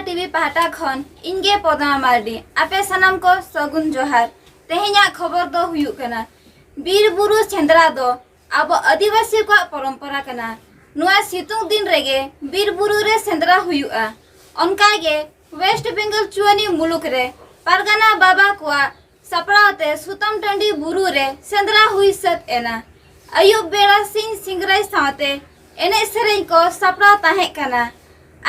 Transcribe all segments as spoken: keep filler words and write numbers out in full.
TV ᱯᱟᱦᱴᱟ ᱠᱷᱚᱱ ᱤᱧ ᱜᱮ ᱯᱚᱫᱢᱟ ᱢᱟᱨᱰᱤ᱾ ᱟᱯᱮ ᱥᱟᱱᱟᱢ ᱠᱚ ᱥᱟᱹᱜᱩᱱ ᱡᱚᱦᱟᱨ᱾ ᱛᱮᱦᱮᱧᱟᱜ ᱠᱷᱚᱵᱚᱨ ᱫᱚ ᱦᱩᱭᱩᱜ ᱠᱟᱱᱟ, ᱵᱤᱨ ᱵᱩᱨᱩ ᱥᱮᱸᱫᱽᱨᱟ ᱫᱚ ᱟᱵᱚ ᱟᱹᱫᱤᱵᱟᱹᱥᱤ ᱠᱚᱣᱟᱜ ᱯᱚᱨᱚᱢᱯᱚᱨᱟ ᱠᱟᱱᱟ᱾ ᱱᱚᱣᱟ ᱥᱤᱛᱩᱝ ᱫᱤᱱ ᱨᱮᱜᱮ ᱵᱤᱨ ᱵᱩᱨᱩ ᱨᱮ ᱥᱮᱸᱫᱽᱨᱟ ᱦᱩᱭᱩᱜᱼᱟ᱾ ᱚᱱᱠᱟ ᱜᱮ ᱳᱭᱮᱥᱴ ᱵᱮᱝᱜᱚᱞ ᱪᱩᱣᱟᱹᱱᱤ ᱢᱩᱞᱩᱠ ᱨᱮ ᱯᱟᱨᱜᱟᱱᱟ ᱵᱟᱵᱟ ᱠᱚᱣᱟᱜ ᱥᱟᱯᱲᱟᱣ ᱛᱮ ᱥᱩᱛᱟᱹᱢ ᱴᱟᱺᱰᱤ ᱵᱩᱨᱩ ᱨᱮ ᱥᱮᱸᱫᱽᱨᱟ ᱦᱩᱭ ᱥᱟᱹᱛ ᱮᱱᱟ᱾ ᱟᱹᱭᱩᱵ ᱵᱮᱲᱟ ᱥᱤᱧ ᱥᱤᱝᱨᱟᱹᱭ ᱥᱟᱶᱛᱮ ᱮᱱᱮᱡ ᱥᱮᱨᱮᱧ ᱠᱚ ᱥᱟᱯᱲᱟᱣ ᱛᱟᱦᱮᱸ ᱠᱟᱱᱟ᱾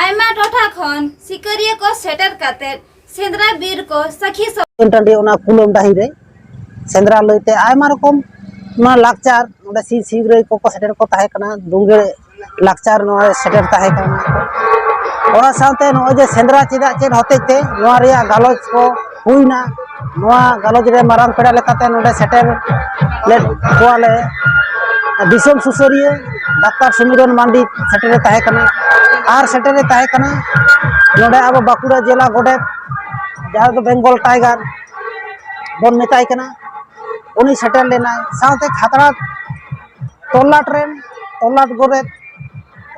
ᱟᱭᱢᱟ ᱴᱚᱴᱷᱟ ᱠᱷᱚᱱ ᱥᱤᱠᱟᱹᱨᱤᱭᱟᱹ ᱠᱚ ᱥᱮᱴᱮᱨ ᱠᱟᱛᱮ ᱥᱮᱸᱫᱽᱨᱟ ᱵᱤᱨ ᱠᱚ ᱥᱟᱹᱠᱷᱤ ᱥᱚ- ᱴᱟᱺᱰᱤ ᱚᱱᱟ ᱠᱩᱞᱟᱹᱢ ᱰᱟᱹᱦᱤ ᱨᱮ ᱥᱮᱸᱫᱽᱨᱟ ᱞᱟᱹᱭᱛᱮ ᱟᱭᱢᱟ ᱨᱚᱠᱚᱢ ᱱᱚᱣᱟ ᱞᱟᱠᱪᱟᱨ ᱱᱚᱰᱮ ᱥᱤᱧ ᱥᱤᱝᱨᱟᱹᱭ ᱠᱚᱠᱚ ᱥᱮᱴᱮᱨ ᱠᱚ ᱛᱟᱦᱮᱸ ᱠᱟᱱᱟ᱾ ᱫᱩᱝᱜᱟᱹ ᱞᱟᱠᱪᱟᱨ ᱱᱚᱣᱟ ᱥᱮᱴᱮᱨ ᱛᱟᱦᱮᱸ ᱠᱟᱱᱟ᱾ ᱚᱱᱟ ᱥᱟᱶᱛᱮ ᱱᱚᱜᱼᱚᱭ ᱡᱮ ᱥᱮᱸᱫᱽᱨᱟ ᱪᱮᱫᱟᱜ ᱪᱮᱫ ᱦᱚᱛᱮᱡ ᱛᱮ ᱱᱚᱣᱟ ᱨᱮᱭᱟᱜ ᱜᱟᱞᱚᱪ ᱠᱚ ᱦᱩᱭᱱᱟ, ᱱᱚᱣᱟ ᱜᱟᱞᱚᱪ ᱨᱮ ᱢᱟᱨᱟᱝ ᱯᱮᱲᱟ ᱞᱮᱠᱟᱛᱮ ᱱᱚᱰᱮ ᱥᱮᱴᱮᱨ ᱞᱮᱫ ᱠᱚᱣᱟᱞᱮ ᱫᱤᱥᱚᱢ ᱥᱩᱥᱟᱹᱨᱤᱭᱟᱹ ᱰᱟᱠᱛᱟᱨ ᱥᱩᱢᱤᱨᱚᱱ ᱢᱟᱱᱰᱤ ᱥᱮᱴᱮᱨᱮ ᱛᱟᱦᱮᱸ ᱠᱟᱱᱟ᱾ ᱟᱨ ᱥᱮᱴᱮᱨᱮ ᱛᱟᱦᱮᱸ ᱠᱟᱱᱟ ᱱᱚᱰᱮ ᱟᱵᱚ ᱵᱟᱸᱠᱩᱲᱟ ᱡᱮᱞᱟ ᱜᱚᱰᱮᱛ, ᱡᱟᱦᱟᱸ ᱫᱚ ᱵᱮᱝᱜᱚᱞ ᱴᱟᱭᱜᱟᱨ ᱵᱚᱱ ᱢᱮᱛᱟᱭ ᱠᱟᱱᱟ, ᱩᱱᱤ ᱥᱮᱴᱮᱨ ᱞᱮᱱᱟᱭ᱾ ᱥᱟᱶᱛᱮ ᱠᱷᱟᱛᱲᱟ ᱛᱚᱞᱞᱟᱴ ᱨᱮᱱ ᱛᱚᱞᱞᱟᱴ ᱜᱚᱰᱮᱛ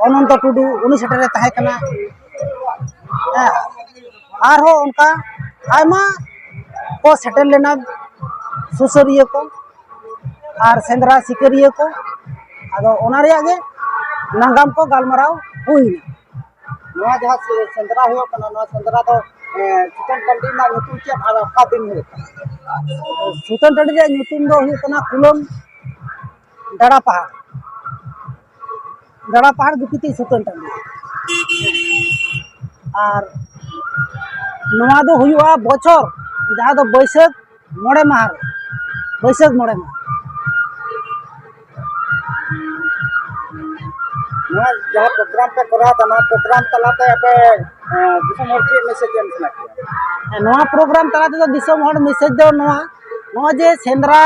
ᱚᱱᱚᱱᱛᱚ ᱴᱩᱰᱩ, ᱩᱱᱤ ᱥᱮᱴᱮᱨᱮ ᱛᱟᱦᱮᱸ ᱠᱟᱱᱟ᱾ ᱦᱮᱸ, ᱟᱨᱦᱚᱸ ᱚᱱᱠᱟ ᱟᱭᱢᱟ ᱠᱚ ᱥᱮᱴᱮᱨ ᱞᱮᱱᱟ, ᱥᱩᱥᱟᱹᱨᱤᱭᱟᱹ ᱠᱚ ᱟᱨ ᱥᱮᱸᱫᱽᱨᱟ ᱥᱤᱠᱟᱹᱨᱤᱭᱟᱹ ᱠᱚ᱾ ᱟᱫᱚ ᱚᱱᱟ ᱨᱮᱭᱟᱜ ᱜᱮ ᱱᱟᱜᱟᱢ ᱠᱚ ᱜᱟᱞᱢᱟᱨᱟᱣ ᱦᱩᱭᱱᱟ᱾ ᱱᱚᱣᱟ ᱡᱟᱦᱟᱸ ᱥᱮ-, ᱥᱮᱸᱫᱽᱨᱟ ᱦᱩᱭᱩᱜ ᱠᱟᱱᱟ, ᱱᱚᱣᱟ ᱥᱮᱸᱫᱽᱨᱟ ᱫᱚ, ᱮ, ᱥᱩᱛᱟᱹᱱ ᱴᱟᱺᱰᱤ ᱨᱮᱱᱟᱜ ᱧᱩᱛᱩᱢ ᱪᱮᱫ ᱟᱨ ᱚᱠᱟ ᱫᱤᱱ ᱦᱩᱭᱩᱜ ᱠᱟᱱᱟ? ᱥᱩᱛᱟᱹᱱ ᱴᱟᱺᱰᱤ ᱨᱮᱭᱟᱜ ᱧᱩᱛᱩᱢ ᱫᱚ ᱦᱩᱭᱩᱜ ᱠᱟᱱᱟ ᱠᱩᱞᱟᱹᱢ ᱰᱟᱲᱟ ᱯᱟᱦᱟᱲ᱾ ᱰᱟᱲᱟ ᱯᱟᱦᱟᱲ ᱜᱩᱯᱤᱛᱤ ᱥᱩᱛᱟᱹᱱ ᱴᱟᱺᱰᱤ᱾ ᱟᱨ ᱱᱚᱣᱟ ᱫᱚ ᱦᱩᱭᱩᱜᱼᱟ ᱵᱚᱪᱷᱚᱨ, ᱡᱟᱦᱟᱸ ᱫᱚ ᱵᱟᱹᱭᱥᱟᱹᱠᱷ ᱢᱚᱬᱮ ᱢᱟᱦᱟ ᱨᱮ, ᱵᱟᱹᱭᱥᱟᱹᱠᱷ ᱢᱚᱬᱮ ᱢᱟᱦᱟ᱾ ᱱᱚᱣᱟ ᱡᱟᱦᱟᱸ ᱯᱨᱳᱜᱨᱟᱢ ᱯᱮ ᱠᱚᱨᱟᱣ ᱮᱫᱟ, ᱱᱚᱣᱟ ᱯᱨᱳᱜᱨᱟᱢ ᱛᱟᱞᱟᱛᱮ ᱟᱯᱮ, ᱮᱸ, ᱫᱤᱥᱚᱢ ᱦᱚᱲ ᱪᱮᱫ ᱢᱮᱥᱮᱡᱽ ᱮᱢ ᱥᱟᱱᱟ ᱠᱚᱣᱟ? ᱱᱚᱣᱟ ᱯᱨᱳᱜᱨᱟᱢ ᱛᱟᱞᱟ ᱛᱮᱫᱚ ᱫᱤᱥᱚᱢ ᱦᱚᱲ ᱢᱮᱥᱮᱡᱽ ᱫᱚ ᱱᱚᱣᱟ, ᱱᱚᱣᱟ ᱡᱮ ᱥᱮᱸᱫᱽᱨᱟ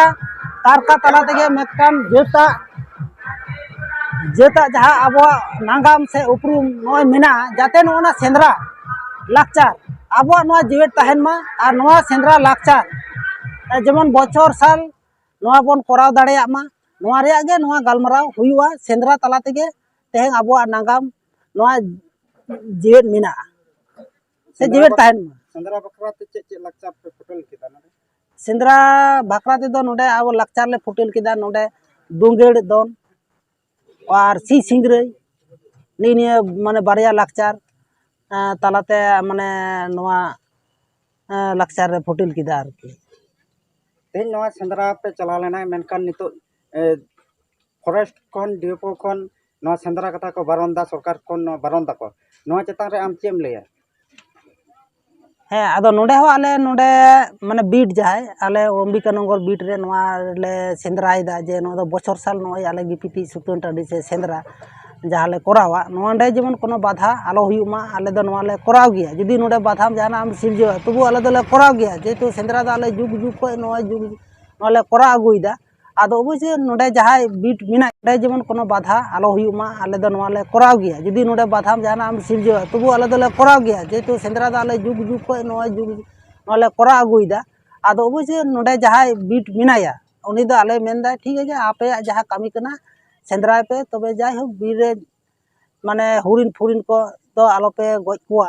ᱠᱟᱨᱠᱟ ᱛᱟᱞᱟ ᱛᱮᱜᱮ ᱢᱤᱫᱴᱟᱝ ᱡᱟᱹᱛᱟᱜ, ᱡᱟᱹᱛᱟᱜ ᱡᱟᱦᱟᱸ ᱟᱵᱚᱣᱟᱜ ᱱᱟᱜᱟᱢ ᱥᱮ ᱩᱯᱨᱩᱢ ᱱᱚᱜᱼᱚᱭ ᱢᱮᱱᱟᱜᱼᱟ, ᱡᱟᱛᱮ ᱱᱚᱜᱼᱚ ᱱᱟ ᱥᱮᱸᱫᱽᱨᱟ ᱞᱟᱠᱪᱟᱨ ᱟᱵᱚᱣᱟᱜ ᱱᱚᱣᱟ ᱡᱤᱣᱮᱫ ᱛᱟᱦᱮᱱ ᱢᱟ᱾ ᱟᱨ ᱱᱚᱣᱟ ᱥᱮᱸᱫᱽᱨᱟ ᱞᱟᱠᱪᱟᱨ ᱡᱮᱢᱚᱱ ᱵᱚᱪᱷᱚᱨ ᱥᱟᱞ ᱱᱚᱣᱟ ᱵᱚᱱ ᱠᱚᱨᱟᱣ ᱫᱟᱲᱮᱭᱟᱜ ᱢᱟ, ᱱᱚᱣᱟ ᱨᱮᱭᱟᱜ ᱜᱮ ᱱᱚᱣᱟ ᱜᱟᱞᱢᱟᱨᱟᱣ ᱦᱩᱭᱩᱜᱼᱟ᱾ ᱥᱮᱸᱫᱽᱨᱟ ᱛᱟᱞᱟ ᱛᱮᱜᱮ ᱛᱮᱦᱮᱧ ᱟᱵᱚᱣᱟᱜ ᱱᱟᱜᱟᱢ ᱱᱚᱣᱟ ᱡᱤᱣᱮᱫ ᱢᱮᱱᱟᱜᱼᱟ᱾ ᱥᱮ ᱡᱤᱣᱮᱫ ᱛᱟᱦᱮᱱ ᱢᱟ᱾ ᱥᱮᱸᱫᱽᱨᱟ ᱵᱟᱠᱷᱨᱟ ᱛᱮ ᱪᱮᱫ ᱪᱮᱫ ᱞᱟᱠᱪᱟᱨ ᱯᱮ ᱯᱷᱩᱴᱮᱞ ᱠᱮᱫᱟ ᱱᱚᱰᱮ? ᱥᱮᱸᱫᱽᱨᱟ ᱵᱟᱠᱷᱨᱟ ᱛᱮᱫᱚ ᱱᱚᱰᱮ ᱟᱵᱚ ᱞᱟᱠᱪᱟᱨ ᱞᱮ ᱯᱷᱩᱴᱮᱞ ᱠᱮᱫᱟ, ᱱᱚᱰᱮ ᱫᱳᱸᱜᱮᱲ ᱫᱚᱱ ᱟᱨ ᱥᱤᱧ ᱥᱤᱝᱨᱟᱹᱭ, ᱱᱤᱭᱟᱹ ᱱᱤᱭᱟᱹ ᱢᱟᱱᱮ ᱵᱟᱨᱭᱟ ᱞᱟᱠᱪᱟᱨ ᱛᱟᱞᱟᱛᱮ ᱢᱟᱱᱮ ᱱᱚᱣᱟ ᱞᱟᱠᱪᱟᱨ ᱞᱮ ᱯᱷᱩᱴᱮᱞ ᱠᱮᱫᱟ ᱟᱨᱠᱤ᱾ ᱛᱮᱦᱮᱧ ᱱᱚᱣᱟ ᱥᱮᱸᱫᱽᱨᱟ ᱯᱮ ᱪᱟᱞᱟᱣ ᱞᱮᱱᱟ, ᱢᱮᱱᱠᱷᱟᱱ ᱱᱤᱛᱚᱜ ᱯᱷᱚᱨᱮᱥᱴ ᱠᱷᱚᱱ, ᱰᱤᱮᱯᱷᱳ ᱠᱷᱚᱱ ᱱᱚᱣᱟ ᱥᱮᱸᱫᱽᱨᱟ ᱠᱟᱛᱷᱟ ᱠᱚ ᱵᱟᱨᱚᱱ ᱫᱟ, ᱥᱚᱨᱠᱟᱨ ᱠᱷᱚᱱ ᱱᱚᱣᱟ ᱵᱟᱨᱚᱱ ᱫᱟᱠᱚ, ᱱᱚᱣᱟ ᱪᱮᱛᱟᱱ ᱨᱮ ᱟᱢ ᱪᱮᱫ ᱮᱢ ᱞᱟᱹᱭᱟ? ᱦᱮᱸ, ᱟᱫᱚ ᱱᱚᱰᱮ ᱦᱚᱸ ᱟᱞᱮ ᱱᱚᱰᱮ ᱢᱟᱱᱮ ᱵᱤᱴ ᱡᱟᱦᱟᱸᱭ ᱟᱞᱮ ᱚᱢᱵᱤᱠᱟᱱᱚᱜᱚᱨ ᱵᱤᱴ ᱨᱮ ᱱᱚᱣᱟ ᱞᱮ ᱥᱮᱸᱫᱽᱨᱟᱭᱮᱫᱟ ᱡᱮ ᱱᱚᱣᱟ ᱫᱚ ᱵᱚᱪᱷᱚᱨ ᱥᱟᱞ ᱱᱚᱜᱼᱚᱭ ᱟᱞᱮ ᱜᱤᱯᱤᱛᱤᱡ ᱥᱩᱛᱟᱹᱱ ᱴᱟᱺᱰᱤ ᱥᱮ ᱥᱮᱸᱫᱽᱨᱟ ᱡᱟᱦᱟᱸ ᱞᱮ ᱠᱚᱨᱟᱣᱟ, ᱱᱚᱰᱮ ᱡᱮᱢᱚᱱ ᱠᱳᱱᱳ ᱵᱟᱫᱷᱟ ᱟᱞᱚ ᱦᱩᱭᱩᱜ ᱢᱟ᱾ ᱟᱞᱮ ᱫᱚ ᱱᱚᱣᱟ ᱞᱮ ᱠᱚᱨᱟᱣ ᱜᱮᱭᱟ᱾ ᱡᱩᱫᱤ ᱱᱚᱰᱮ ᱵᱟᱫᱷᱟ ᱡᱟᱦᱟᱱᱟᱜ ᱮᱢ ᱥᱤᱨᱡᱟᱹᱣᱟ, ᱛᱚᱵᱩ ᱟᱞᱮ ᱫᱚᱞᱮ ᱠᱚᱨᱟᱣ ᱜᱮᱭᱟ, ᱡᱮᱦᱮᱛᱩ ᱥᱮᱸᱫᱽᱨᱟ ᱫᱚ ᱟᱞᱮ ᱡᱩᱜᱽ ᱡᱩᱜᱽ ᱠᱷᱚᱱ ᱱᱚᱣᱟ ᱡᱩᱜᱽ ᱱᱚᱣᱟ ᱞᱮ ᱠᱚᱨᱟᱣ ᱟᱹᱜᱩᱭᱮᱫᱟ᱾ ᱟᱫᱚ ᱚᱵᱚᱥᱥᱳᱭ ᱱᱚᱰᱮ ᱡᱟᱦᱟᱸᱭ ᱵᱤᱴ ᱢᱮᱱᱟᱜ, ᱱᱚᱰᱮ ᱡᱮᱢᱚᱱ ᱠᱳᱱᱳ ᱵᱟᱫᱷᱟ ᱟᱞᱚ ᱦᱩᱭᱩᱜ ᱢᱟ, ᱟᱞᱮ ᱫᱚ ᱱᱚᱣᱟ ᱞᱮ ᱠᱚᱨᱟᱣ ᱜᱮᱭᱟ᱾ ᱡᱩᱫᱤ ᱱᱚᱰᱮ ᱵᱟᱫᱷᱟ ᱡᱟᱦᱟᱱᱟᱜ ᱮᱢ ᱥᱤᱨᱡᱟᱹᱣᱟ, ᱛᱚᱵᱩ ᱟᱞᱮ ᱫᱚᱞᱮ ᱠᱚᱨᱟᱣ ᱜᱮᱭᱟ, ᱡᱮᱦᱮᱛᱩ ᱥᱮᱸᱫᱽᱨᱟ ᱫᱚ ᱟᱞᱮ ᱡᱩᱜᱽ ᱡᱩᱜᱽ ᱠᱷᱚᱱ ᱱᱚᱣᱟ ᱡᱩᱜᱽ ᱱᱚᱣᱟ ᱞᱮ ᱠᱚᱨᱟᱣ ᱟᱹᱜᱩᱭᱮᱫᱟ᱾ ᱟᱫᱚ ᱚᱵᱚᱥᱥᱳᱭ ᱱᱚᱰᱮ ᱡᱟᱦᱟᱸᱭ ᱵᱤᱴ ᱢᱮᱱᱟᱭᱟ, ᱩᱱᱤ ᱫᱚ ᱟᱞᱮ ᱢᱮᱱᱫᱟᱭ, "ᱴᱷᱤᱠ ᱟᱪᱷᱮ, ᱟᱯᱮᱭᱟᱜ ᱡᱟᱦᱟᱸ ᱠᱟᱹᱢᱤ ᱠᱟᱱᱟ, ᱥᱮᱸᱫᱽᱨᱟᱭ ᱯᱮ, ᱛᱚᱵᱮ ᱡᱟᱭᱦᱳᱠ ᱵᱤᱨ ᱨᱮ ᱢᱟᱱᱮ ᱦᱚᱨᱤᱱ ᱯᱷᱚᱨᱤᱱ ᱠᱚ ᱫᱚ ᱟᱞᱚᱯᱮ ᱜᱚᱡ ᱠᱚᱣᱟ᱾"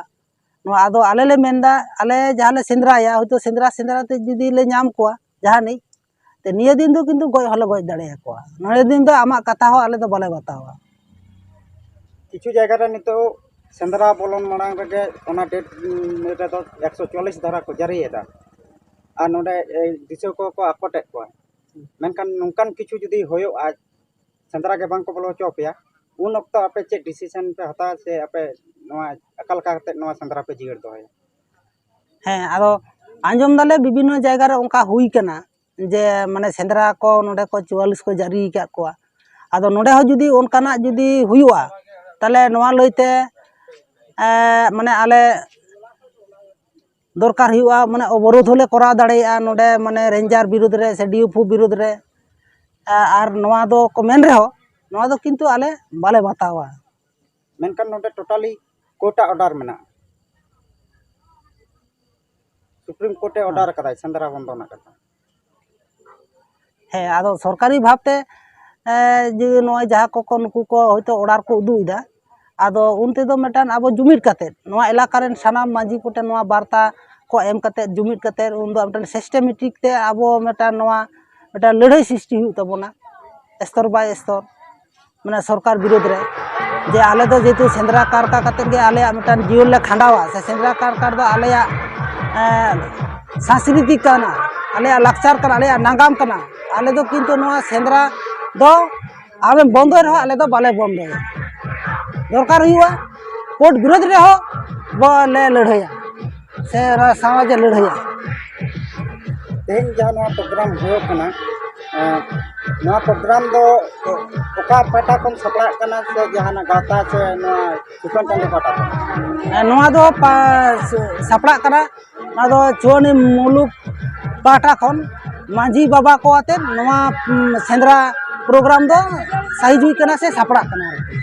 ᱱᱚᱣᱟ ᱟᱫᱚ ᱟᱞᱮ ᱞᱮ ᱢᱮᱱᱫᱟ, ᱟᱞᱮ ᱡᱟᱦᱟᱸ ᱞᱮ ᱥᱮᱸᱫᱽᱨᱟᱭᱟ, ᱦᱚᱭᱛᱳ ᱥᱮᱸᱫᱽᱨᱟ ᱥᱮᱸᱫᱽᱨᱟ ᱛᱮ ᱡᱩᱫᱤ ᱞᱮ ᱧᱟᱢ ᱠᱚᱣᱟ ᱡᱟᱦᱟᱱᱤᱡ, ᱛᱮ ᱱᱤᱭᱟᱹ ᱫᱤᱱ ᱫᱚ ᱠᱤᱱᱛᱩ ᱜᱚᱡ ᱦᱚᱸᱞᱮ ᱜᱚᱡ ᱫᱟᱲᱮᱭᱟᱠᱚᱣᱟ᱾ ᱱᱤᱭᱟᱹ ᱫᱤᱱ ᱫᱚ ᱟᱢᱟᱜ ᱠᱟᱛᱷᱟ ᱦᱚᱸ ᱟᱞᱮ ᱫᱚ ᱵᱟᱞᱮ ᱵᱟᱛᱟᱣᱟ᱾ ᱠᱤᱪᱷᱩ ᱡᱟᱭᱜᱟ ᱨᱮ ᱱᱤᱛᱚᱜ ᱥᱮᱸᱫᱽᱨᱟ ᱵᱚᱞᱚᱱ ᱢᱟᱲᱟᱝ ᱨᱮᱜᱮ ᱚᱱᱟ ᱰᱮᱴ, ᱩᱸ, ᱨᱮᱫᱚ ᱮᱠᱥᱚ ᱪᱩᱣᱟᱞᱤᱥ ᱫᱷᱟᱨᱟ ᱠᱚ ᱡᱟᱹᱨᱤᱭᱮᱫᱟ᱾ ᱟᱨ ᱱᱚᱰᱮ, ᱮ, ᱫᱤᱥᱣᱟᱹ ᱠᱚᱦᱚᱸ ᱠᱚ ᱟᱠᱚᱴᱮᱫ ᱠᱚᱣᱟ᱾ ᱢᱮᱱᱠᱷᱟᱱ ᱱᱚᱝᱠᱟᱱ ᱠᱤᱪᱷᱩ ᱡᱩᱫᱤ ᱦᱩᱭᱩᱜᱼᱟ, ᱥᱮᱸᱫᱽᱨᱟ ᱜᱮ ᱵᱟᱝ ᱠᱚ ᱵᱚᱞᱚ ᱦᱚᱪᱚ ᱟᱯᱮᱭᱟ, ᱩᱱ ᱚᱠᱛᱚ ᱟᱯᱮ ᱪᱮᱫ ᱰᱤᱥᱤᱥᱚᱱ ᱯᱮ ᱦᱟᱛᱟᱣᱟ ᱥᱮ ᱟᱯᱮ ᱱᱚᱣᱟ ᱚᱠᱟ ᱞᱮᱠᱟ ᱠᱟᱛᱮ ᱱᱚᱣᱟ ᱥᱮᱸᱫᱽᱨᱟ ᱯᱮ ᱡᱤᱭᱟᱹᱲ ᱫᱚᱦᱚᱭᱟ? ᱦᱮᱸ, ᱟᱫᱚ ᱟᱸᱡᱚᱢ ᱫᱟᱞᱮ ᱵᱤᱵᱷᱤᱱᱱᱚ ᱡᱟᱭᱜᱟ ᱨᱮ ᱚᱱᱠᱟ ᱦᱩᱭ ᱠᱟᱱᱟ ᱡᱮ ᱢᱟᱱᱮ ᱥᱮᱸᱫᱽᱨᱟ ᱠᱚ ᱱᱚᱰᱮ ᱠᱚ ᱪᱩᱣᱟᱞᱤᱥ ᱠᱚ ᱡᱟᱹᱨᱤ ᱟᱠᱟᱫ ᱠᱚᱣᱟ᱾ ᱟᱫᱚ ᱱᱚᱰᱮ ᱦᱚᱸ ᱡᱩᱫᱤ ᱚᱱᱠᱟᱱᱟᱜ ᱡᱩᱫᱤ ᱦᱩᱭᱩᱜᱼᱟ, ᱛᱟᱦᱚᱞᱮ ᱱᱚᱣᱟ ᱞᱟᱹᱭᱛᱮ, ᱮ, ᱢᱟᱱᱮ ᱟᱞᱮ ᱫᱚᱨᱠᱟᱨ ᱦᱩᱭᱩᱜᱼᱟ, ᱢᱟᱱᱮ ᱚᱵᱚᱨᱳᱫᱷ ᱦᱚᱸᱞᱮ ᱠᱚᱨᱟᱣ ᱫᱟᱲᱮᱭᱟᱜᱼᱟ ᱱᱚᱰᱮ, ᱢᱟᱱᱮ ᱨᱮᱧᱡᱟᱨ ᱵᱤᱨᱩᱫᱽ ᱨᱮ ᱥᱮ ᱰᱤᱭᱩᱯᱷᱩ ᱵᱤᱨᱩᱫᱽ ᱨᱮ᱾ ᱟ-, ᱟᱨ ᱱᱚᱣᱟ ᱫᱚ ᱠᱚ ᱢᱮᱱ ᱨᱮᱦᱚᱸ, ᱱᱚᱣᱟ ᱫᱚ ᱠᱤᱱᱛᱩ ᱟᱞᱮ ᱵᱟᱞᱮ ᱵᱟᱛᱟᱣᱟ᱾ ᱢᱮᱱᱠᱷᱟᱱ ᱱᱚᱰᱮ ᱴᱳᱴᱟᱞᱤ ᱠᱳᱨᱴᱟᱜ ᱚᱰᱟᱨ ᱢᱮᱱᱟᱜᱼᱟ, ᱥᱩᱯᱨᱤᱢ ᱠᱳᱨᱴᱮ ᱚᱰᱟᱨ ᱟᱠᱟᱫᱟᱭ ᱥᱮᱸᱫᱽᱨᱟ ᱵᱚᱱᱫᱚ ᱨᱮᱱᱟᱜ ᱠᱟᱛᱷᱟ᱾ ᱦᱮᱸ, ᱟᱫᱚ ᱥᱚᱨᱠᱟᱨᱤ ᱵᱷᱟᱵᱽᱛᱮ, ᱮ, ᱡᱮ ᱱᱚᱜᱼᱚᱭ ᱡᱟᱦᱟᱸ ᱠᱚᱠᱚ ᱱᱩᱠᱩ ᱠᱚ ᱦᱚᱭᱛᱳ ᱚᱰᱟᱨ ᱠᱚ ᱩᱫᱩᱜ ᱮᱫᱟ, ᱟᱫᱚ ᱩᱱ ᱛᱮᱫᱚ ᱢᱤᱫᱴᱟᱝ ᱟᱵᱚ ᱡᱩᱢᱤᱫ ᱠᱟᱛᱮᱫ, ᱱᱚᱣᱟ ᱮᱞᱟᱠᱟ ᱨᱮᱱ ᱥᱟᱱᱟᱢ ᱢᱟᱹᱡᱷᱤ ᱠᱚᱴᱷᱮᱱ ᱱᱚᱣᱟ ᱵᱟᱨᱛᱟ ᱠᱚ ᱮᱢ ᱠᱟᱛᱮᱫ, ᱡᱩᱢᱤᱫ ᱠᱟᱛᱮᱫ, ᱩᱱᱫᱚ ᱢᱤᱫᱴᱟᱝ systematic ᱛᱮ ᱟᱵᱚ ᱢᱤᱫᱴᱟᱝ ᱱᱚᱣᱟ ᱢᱤᱫᱴᱟᱝ ᱞᱟᱹᱲᱦᱟᱹᱭ ᱥᱨᱤᱥᱴᱤ ᱦᱩᱭᱩᱜ ᱛᱟᱵᱚᱱᱟ, ᱥᱛᱚᱨ by ᱥᱛᱚᱨ, ᱢᱟᱱᱮ ᱥᱚᱨᱠᱟᱨ ᱵᱤᱨᱳᱫᱷ ᱨᱮ᱾ ᱡᱮ ᱟᱞᱮ ᱫᱚ ᱡᱮᱦᱮᱛᱩ ᱥᱮᱸᱫᱽᱨᱟ ᱠᱟᱨᱠᱟ ᱠᱟᱛᱮᱫ ᱜᱮ ᱟᱞᱮᱭᱟᱜ ᱢᱤᱫᱴᱟᱝ ᱡᱤᱭᱚᱱ ᱞᱮ ᱠᱷᱟᱸᱰᱟᱣᱟ, ᱥᱮ ᱥᱮᱸᱫᱽᱨᱟ ᱠᱟᱨᱠᱟ ᱫᱚ ᱟᱞᱮᱭᱟᱜ, ᱮᱸ, ᱥᱟᱝᱥᱠᱨᱤᱛᱤᱠ ᱠᱟᱱᱟ, ᱟᱞᱮᱭᱟᱜ ᱞᱟᱠᱪᱟᱨ ᱠᱟᱱᱟ, ᱟᱞᱮᱭᱟᱜ ᱱᱟᱜᱟᱢ ᱠᱟᱱᱟ, ᱟᱞᱮ ᱫᱚ ᱠᱤᱱᱛᱩ ᱱᱚᱣᱟ ᱥᱮᱸᱫᱽᱨᱟ ᱫᱚ ᱟᱢᱮᱢ ᱵᱚᱱᱫᱚᱭ ᱨᱮᱦᱚᱸ ᱟᱞᱮ ᱫᱚ ᱵᱟᱞᱮ ᱵᱚᱱᱫᱚᱭᱟ᱾ ᱫᱚᱨᱠᱟᱨ ᱦᱩᱭᱩᱜᱼᱟ, ᱠᱳᱨᱴ ᱵᱤᱨᱳᱫᱷ ᱨᱮᱦᱚᱸ ᱵᱚᱞᱮ ᱞᱟᱹᱲᱦᱟᱹᱭᱟ, ᱥᱮ ᱱᱚᱣᱟ ᱥᱚᱢᱟᱡᱽ ᱮ ᱞᱟᱹᱲᱦᱟᱹᱭᱟ᱾ ᱛᱮᱦᱮᱧ ᱡᱟᱦᱟᱸ ᱱᱚᱣᱟ ᱯᱨᱳᱜᱨᱟᱢ ᱦᱩᱭᱩᱜ ᱠᱟᱱᱟ, ᱮᱸ, ᱱᱚᱣᱟ ᱯᱨᱳᱜᱨᱟᱢ ᱫᱚ ᱚᱠᱟ ᱯᱟᱦᱴᱟ ᱠᱷᱚᱱ ᱥᱟᱯᱲᱟᱜ ᱠᱟᱱᱟ, ᱥᱮ ᱡᱟᱦᱟᱱᱟᱜ ᱜᱟᱶᱛᱟ ᱥᱮ ᱱᱚᱣᱟ ᱥᱩᱛᱟᱹᱱ ᱴᱟᱺᱰᱤ ᱯᱟᱦᱴᱟ ᱠᱷᱚᱱ? ᱮᱸ, ᱱᱚᱣᱟ ᱫᱚ ᱯᱟ-, ᱥᱟᱯᱲᱟᱜ ᱠᱟᱱᱟ, ᱱᱚᱣᱟ ᱫᱚ ᱪᱩᱣᱟᱹᱱᱤ ᱢᱩᱞᱩᱠ ᱯᱟᱦᱴᱟ ᱠᱷᱚᱱ ᱢᱟᱹᱡᱷᱤ ᱵᱟᱵᱟ ᱠᱚ ᱟᱛᱮᱫ ᱱᱚᱣᱟ, ᱩᱢ, ᱥᱮᱸᱫᱽᱨᱟ ᱯᱨᱳᱜᱨᱟᱢ ᱫᱚ ᱥᱟᱭᱤᱡ ᱦᱩᱭ ᱠᱟᱱᱟ ᱥᱮ ᱥᱟᱯᱲᱟᱜ ᱠᱟᱱᱟ ᱟᱨᱠᱤ᱾